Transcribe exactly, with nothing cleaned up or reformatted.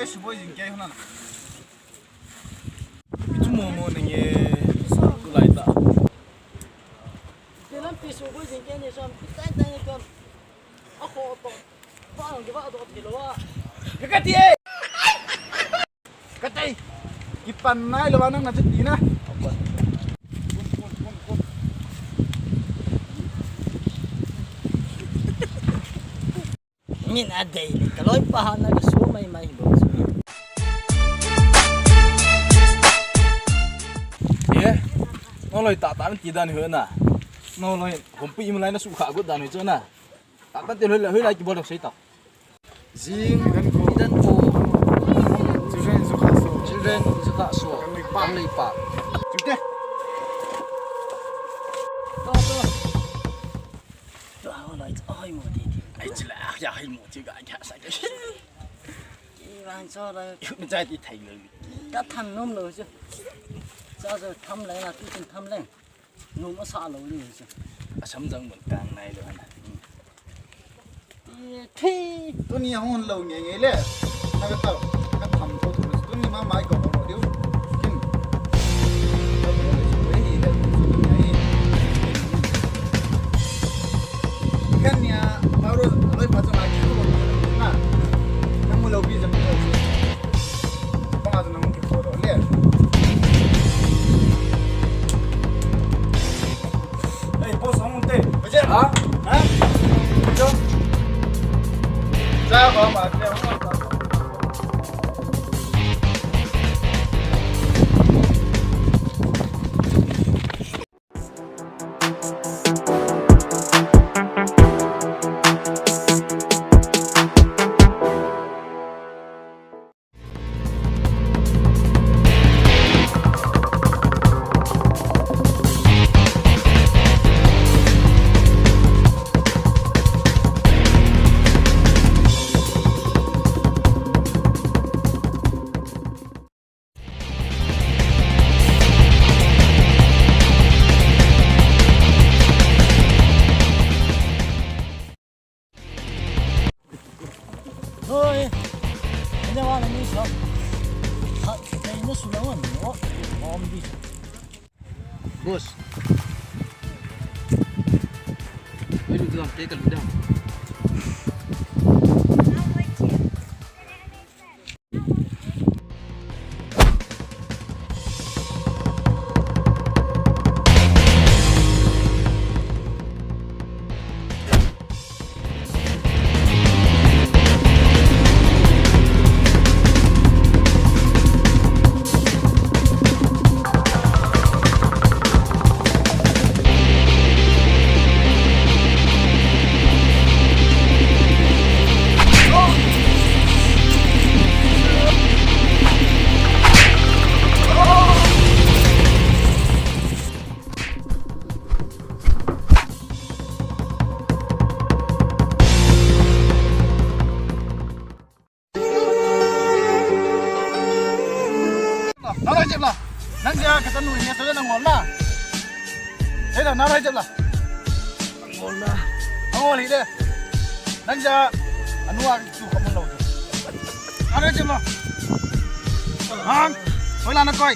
Suboi jing kei hona. Ichu mo mo nenge. Tulai ta. Telam pi suboi jing kei ni som. Pitai tai ni kom. Ako to. Ba ang ba do ti lo wa. Kati e. Kati. Kipan nai lo wa nang na ti na. Min a dei le, ka loi pa ha na ka su mai mai bo su. Ye, no loi ta ta ti dan hu na. No loi, hom pi im lai na su kha gu dan hu chu na. Ta ta ti hu lai, hu lai ki bo dok sei ta. Jing, dan ko. Dan ko. Children, zu kha so. Children, zu kha so. Kan lei pa. Kan lei pa. Chu te. To, to. Tua ho lai, oi, mo ti ti. Ai, chila, ya, hai mo ti ga, ya, sa ke. Ki van cho la. Yu, mi chai ti thai lo. Ta tham nom lo chu. Cha cho tham le na, tu chin tham le. Nom a sa lo ni chu. A sam jang mun kang nai lo na. Ti thi. Tuni a hon lo nge nge le. Na ka tau. Ka tham ko tu. Tuni ma mai ko lo diu. Kin. Kan nia, baru, aloi pa chang ai kilo na. Kan mu lo bi jam ko. Pa nang ki ko le. Ei, boss, hung te. Aje. Ha? Ha? Jo. Ja, ba, ba, ja. Hoi. Ina wa na ni so. Ha, na ina su la wan. Oh, om di. Boss. Oi, lu dam, ke ka lu dam. Nang rai jep la. Nang ja ka tanu ni to nang ngol na. Hei la, nang rai jep la. Ngol na. Ngol hi de. Nang ja anu a chu ka mun lo. Nang rai jep la. Nang. Hoi la na koi.